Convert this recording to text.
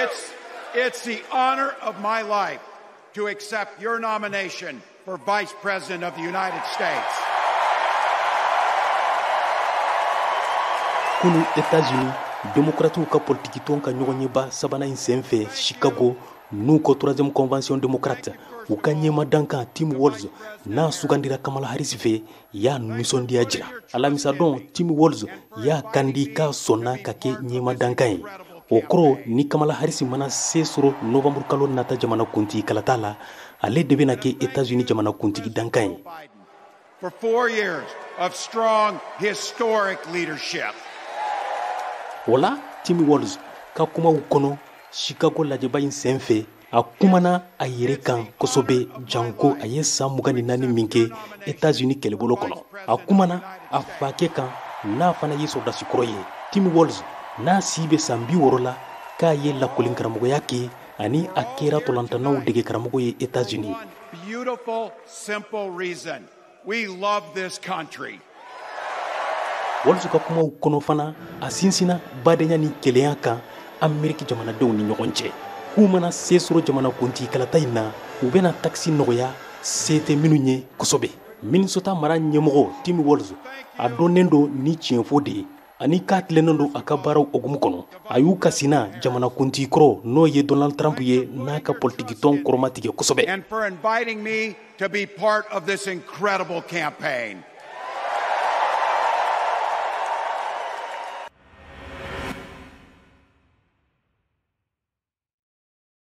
It's the honor of my life to accept your nomination for Vice President of the United States. Kunu Etats-Unis, Demokratiw ka politikitɔn ka ɲɔgɔnyeba sabanan in senfɛ Chicago, n'u ko troisième convention démocrate, u ka ɲɛmadankan Tim Walz n'a sugandira Kamala Harris fɛ, y'a nisɔndiya jira. Alamisadon, Tim Walz y'a kandi k'a sɔnna ka kɛ ɲɛmadankan ye. O kɔrɔ, ni Kamala Harris mana se sɔrɔ novembre kalo nata jamanakuntigi kalata la, ale de bɛna kɛ Etats-Unis jamanakuntigi dankan ye. For 4 years of strong historic leadership. O la, Tim Walz ka kumaw kɔnɔ Chicago lajɛba in senfɛ, a kumana a yɛrɛ kan kosɛbɛ, janko a ye san 24 min kɛ Etats-Unis kɛlɛbolo kɔnɔ. A kumana a fakɛ kan, n'a fana ye sɔrɔdasikɔrɔ ye. Tim Walz n'a si bɛ san 60 la, k'a ye lakɔli karamɔgɔya kɛ ani a kɛra tɔlantannaw dege karamɔgɔ ye Etats-Unis. Beautiful, simple reason. We love this country. Walz ka kumaw kɔnɔ fana, a sinsinna badenya ni kelenya kan Ameriki jamanadenw ni ɲɔgɔn cɛ, k'u mana se sɔrɔ jamanakuntigi kalata in na, u bɛna takisi nɔgɔya se tɛ minnu ye kosɛbɛ. Minnesota mara ɲɛmɔgɔ Tim Walz, a dɔnnen don ni tiɲɛfɔ de ye ani k'a tilennen don a ka baaraw hukumu kɔnɔ. A y'u kasina jamanakuntigi kɔrɔ, n'o ye Donald Trump ye, n'a ka politikitɔn kɔrɔmatigɛ kosɛbɛ. And for inviting me to be part of this incredible campaign.